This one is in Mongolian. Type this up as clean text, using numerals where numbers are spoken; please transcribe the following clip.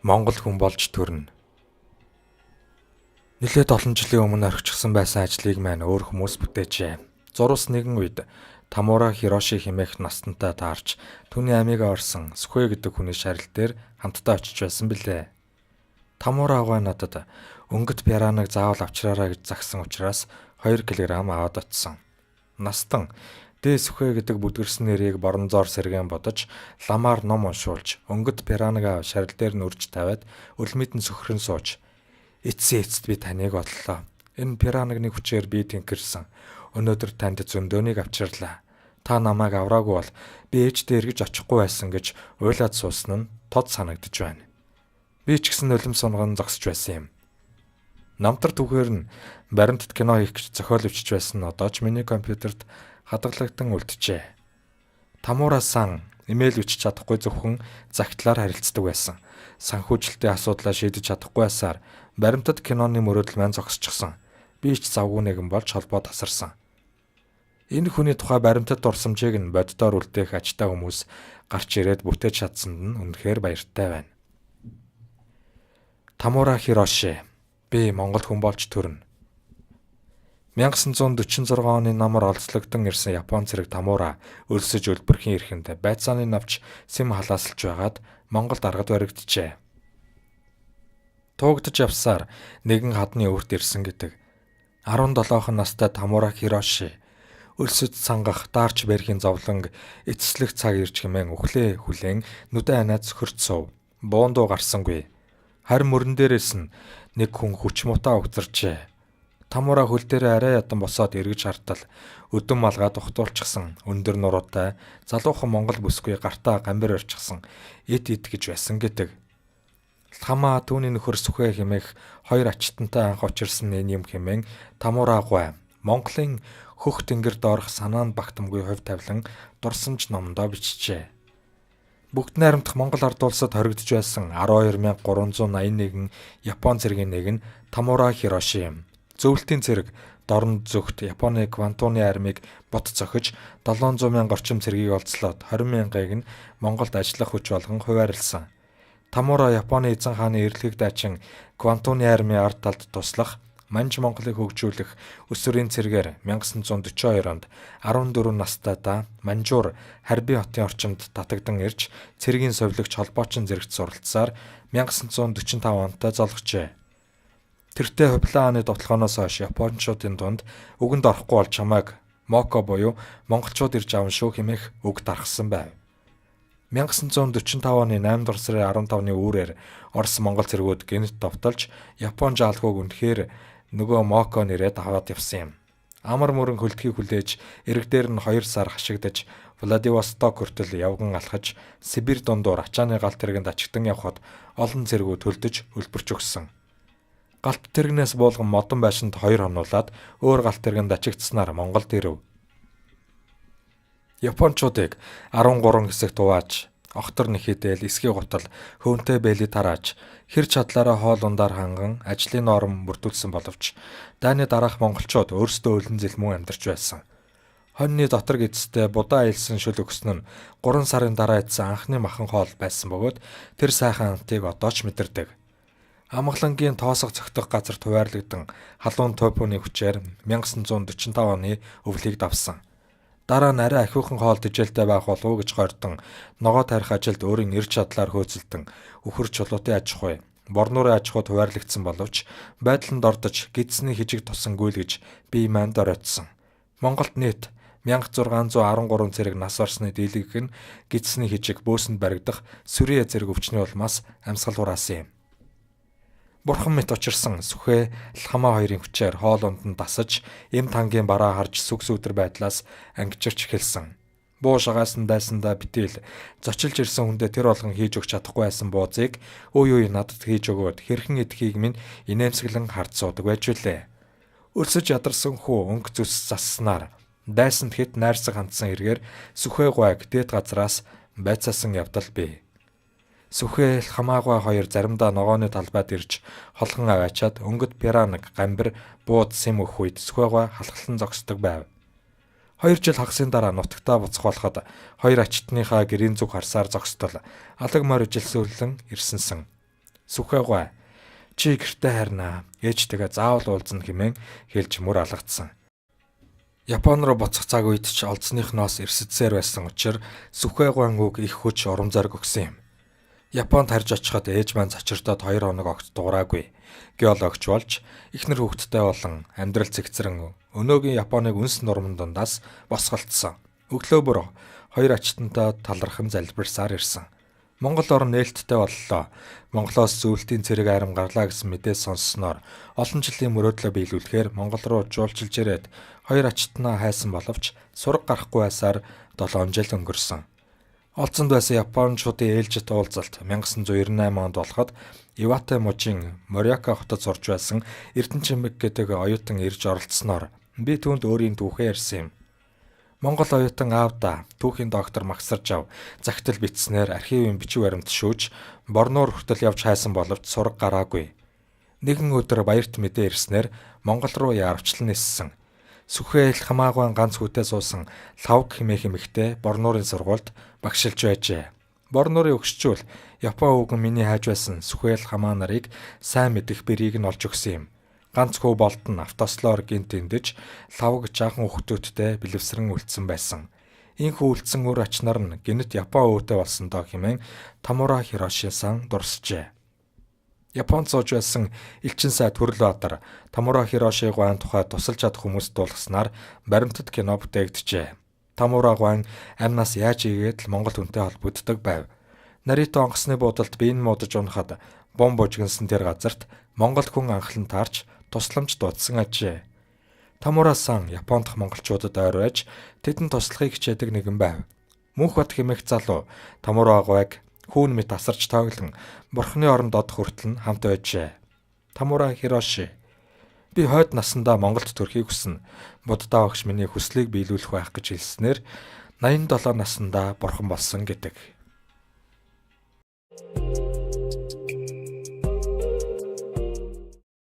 Монгол хүн болж төрнө. Нэлээд олон жилийн өмнө орхичихсан байсан ажлыг маань өөр хүмүүс бүтээжээ. Зурус нэгэн үед Тамура Хироши хэмээх настантай таарч түүний амийг орсон Сүхэ гэдэг хүний шарил дээр хамтдаа очиж байсан билээ. Тамура аваа надад өнгөт пираныг заавал авчраарай гэж загсан учраас 2 кг аваад очсон. Настан Дэ Сүхэ гэдэг бүдгэрсэн нэрийг боронзоор сэргээн бодож ламаар ном уншуулж өнгөт пираныг шарил дээр нүрж тавиад өлмид нь сөхрөн сууж эцсийн эцэст би таныг оллоо. Энэ пиранагны хүчээр би тэнхэрсэн. Өнөөдөр танд зөндөөнийг авчирлаа. Та намайг авраагүй бол би ээждээ эргэж очихгүй байсан гэж уйлаад суусан нь тод санагдаж байна. Би ч гэсэн нулимс унган зогсож байсан юм. Намтар түүхээр нь баримтат кино хийх гэж зохиол өвчж байсан нь одоо ч миний компьютерт хадгалагдан үлджээ. Тамура сан имэйл бичиж чадахгүй зөвхөн загтлаар харилцдаг байсан. Санхүүжилтийн асуудлаа шийдэж чадахгүй байсаар баримтат киноны мөрөөдөл маань зогсчихсон. Би ч завгүй нэгэн болж холбоо тасарсан. Энэ хүний тухай баримтат дурсамжийг нь боддоор үлдээх ажтай хүмүүс гарч ирээд бүтээж чадсанд нь үнэхээр баяртай байна. Тамура Хироши. Би Монгол хүн болж төрнө. 1946 оны намар олзлогдон ирсэн Япон цэрэг Тамура өлсөж өлбөрхийн эрхэнд байцааны навч сэм халаасалж байгаад Монголд аргад баригджээ. Туугдаж явсаар нэгэн хадны өвөрт ирсэн гэдэг. 17 настай Тамура Хироши өлсөж сангах даарч бэрхийн зовлон эцэслэх цаг ирж хэмээн үхлээ хүлээн нүдэн анаад сөхөрч сув. Буундуу гарсангүй. Харин мөрөн дээрээс нь нэг хүн хүч мутаа угзарчээ. Тамура хөл дээрээ арай ядан босоод эргэж хартал өдөн малгай духтуулчихсан өндөр нуруутай залуухан монгол бүсгүй гартаа гамбир орчихсан эд эд гэж байсан гэдэг. Хамаа түүний нөхөр Сүхэ хэмээх хоёр ачтантай анх учирсан энэ юм хэмээн Тамура гуай Монголын хөх тэнгэр доорх санаанд багтамгүй хувь тавилан дурсамж номдоо бичжээ. Бүгд найрамдах Монгол ард улсад хоригдож байсан 12381 Япон цэргийн нэг нь Тамура Хироши юм. Зөвлөлтийн цэрэг дорн зүгт Японы Квантуны армийг бот цохиж 700 мянга орчим цэргийг олзлоод 20 мянгыг нь Монголд ажиллах хүч болгон хуваарлсан. Тамура Японы эзэн хааны эрэлхэг дайчин Квантуны армийн ард талд туслах Манж Монголыг хөгжүүлэх өсвөрийн цэргээр 1942 онд 14 настайдаа Манжуур Харбин хотын орчимд татагдан ирж цэргийн совилогч холбоочин зэрэгт суралцсаар 1945 онтой золгожээ. Тэртээ Хубилай хааны довтолгооноос хойш Япончуудын дунд үгэнд орохгүй бол чамайг Моко буюу монголчууд ирж авна шүү хэмээх үг тархсан байв. 1945 оны 8 дугаар сарын 15-ны үүрээр Орос Монгол цэргүүд гэнэт довтолж Япон жаалгүйг үнэхээр нөгөө Моко нэрээд аваад явсан юм. Амар мөрөн хөлдөхийг хүлээж эрэг дээр нь 2 сар хашигдаж Владивосток хүртэл явган алхаж Сибирь дундуур ачааны галт тэргэнд ачигдан явхад олон цэргүүд хөлдөж өлбөрч өгсөн. Галт тэрэгнээс буулган модон байшинд 2 хонуулаад өөр галт тэргэнд ачигдсанаар Монголд ирэв. Япончуудыг 13 хэсэгт хувааж охтор нэхийдэл эсхий гутал хөөнтэй бэлий тарааж хэр чадлаараа хоол ундаар ханган ажлын норм бүрдүүлсэн боловч дайны дараах монголчууд өөрсдөө өлөн зэлмүү амьдарч байсан. Хоньны дотор гэдэстэй будаа аялсан шөл өгсөн нь 3 сарын дараа идсэн анхны махан хоол байсан бөгөөд тэр сайхан амтыг одоо ч мэдэрдэг. Амгалангийн тоосго цогтох газар хуваарлагдсан халуун тайфууны хүчээр 1945 оны өвлийг давсан. Дараа нь арай ахиухан хоол тэжээлтэй байх болов уу гэж гордон ногоо тарих ажилд өөрийн эрч чадлаар хөөцөлдөн үхэр чулуутын аж ахуй, борнуурын аж ахуйд хуваарлагдсан боловч байдланд ордож гэдэсний хижиг тусангүй л гэж бие манд оройтсон. Монголд нийт 1613 цэрэг нас орсны дийлэнх нь гэдэсний хижиг бөөсөнд баригдах сүрийн зэрэг өвчний улмаас амьсгал хураасан юм. Бурхан мэт учирсан Сүхэ Лхамаа хоёрын хүчээр хоол унд нь дасаж эм тангийн бараа харж сүг сүүдэр байдлаас ангижирч эхэлсэн. Буу шагаасан дайсандаа битийл зочилж ирсэн хүндээ тэр болгон хийж өгч чадахгүй байсан бууЗыг үе үе надад хийж өгөөд хэрхэн идэхийг минь инээмсэглэн хард суудаг байж билээ. Өлсөж ядарсан хүү өнгө зүс зассанаар дайсанд хэд найрсаг хандсан хэрэгээр Сүхэ гуайг дээд газраас байцаасан явдал бий. Сүхэ хамаагүй хоёр заримдаа ногооны талбайд ирж холгон аваачаад өнгөт пиранаг гамбир бууд сэм өгөх үед Сүхэ гуай халахлан зогсдог байв. 2 жил хагасын дараа нутагтаа буцах болоход хоёр ачтныхаа гэрийн зүг харсаар зогсдол алаг морь жилсүүлэн ирсэнсэн. Сүхээ гуай чи гэртээ харнаа. Ээжтэйгээ заавал уулзна хэмээн хэлж мөр алгадсан. Япон руу буцах цаг үед ч олдсныхноос эрсдсээр байсан учир Сүхээ гуайн үг их хүч урам зориг өгсөн юм. Японд харж очиход ээж маань цочирдоод 2 хоног огт дуураагүй. Геологч болж эхнэр хүүхэдтэй болон амьдрал цэгцрэн өнөөгийн Японыг үнс нурман дундаас босголцсон. Өглөө бүр хоёр ачтантай талархан залбирсаар ирсэн. Монгол орн нээлттэй боллоо. Монголоос зөвлөлтийн цэрэг арим гарлаа гэсэн мэдээ сонссноор олон жилийн мөрөөдлөө биелүүлэхээр Монгол руу жуулчилж ирээд хоёр ачтнаа хайсан боловч сураг гарахгүй байсаар 7 жил өнгөрсөн. Олзонд байсан Япончуудын ээлжит уулзалт 1998 онд болоход Ивате мужийн Мориака хотод сурч байсан Эрдэнэчимэг гэдэг оюутан ирж оролцсноор би түүнд өөрийн түүхээ ярьсан юм. Монгол оюутан аавда түүхийн доктор Магсаржав загтал бичснээр архивын бичиг баримт шүүж Борнуур хүртэл явж хайсан боловч сураг гараагүй. Нэгэн өдөр баярт мэдээ ирснээр Монгол руу яарвчлан ниссэн. Сүхээ ил хамаагүй ганц хүүтэй суусан Лавг хэмээх эмэгтэй Борнуурын сургуульд багшилж байжээ. Борнуурын өгшчүүл Япон өвгөн миний хайж байсан Сүхэл хамаа нарыг сайн мэдэх бэрийг нь олж өгсөн юм. Ганц хүү болд нь автослоор гинт эндэж Лавг жаахан хүүхдүүдтэй бэлэвсрэн үлдсэн байсан. Ийхүү үлдсэн үр ач нар нь гэнэт Япон өвтэй болсон доо хэмээн Тамура Хироши-сан дурсжээ. Японд сууж байсан элчин сайд Хүрлбаатар Тамура Хироши гуайн тухай тусалж чадах хүмүүст дуулгаснаар баримтат кино бүтээгджээ. Тамура гуайн амнаас яаж ийгээд л Монгол хүнтэй холбогддог байв. Нарито онгоцны буудалд биеийн муудаж унахад бомб бужигнасан тэр газарт Монгол хүн анхлан таарч тусламж дуудсан ажээ. Тамура-сан Японд дахь монголчуудад ойр байж тэдэнд туслахыг хичээдэг нэгэн байв. Мөнхбат хэмээх залуу Тамура гуайг хүүн мэт асарч тооглон бурхны оронд одох хүртэл нь хамт байжээ. Тамура Хироши би хойд насандаа Монголд төрөхийг хүснэ. Буддаа багш миний хүслийг биелүүлэх байх гэж хэлснээр 87 насандаа бурхан болсон гэдэг.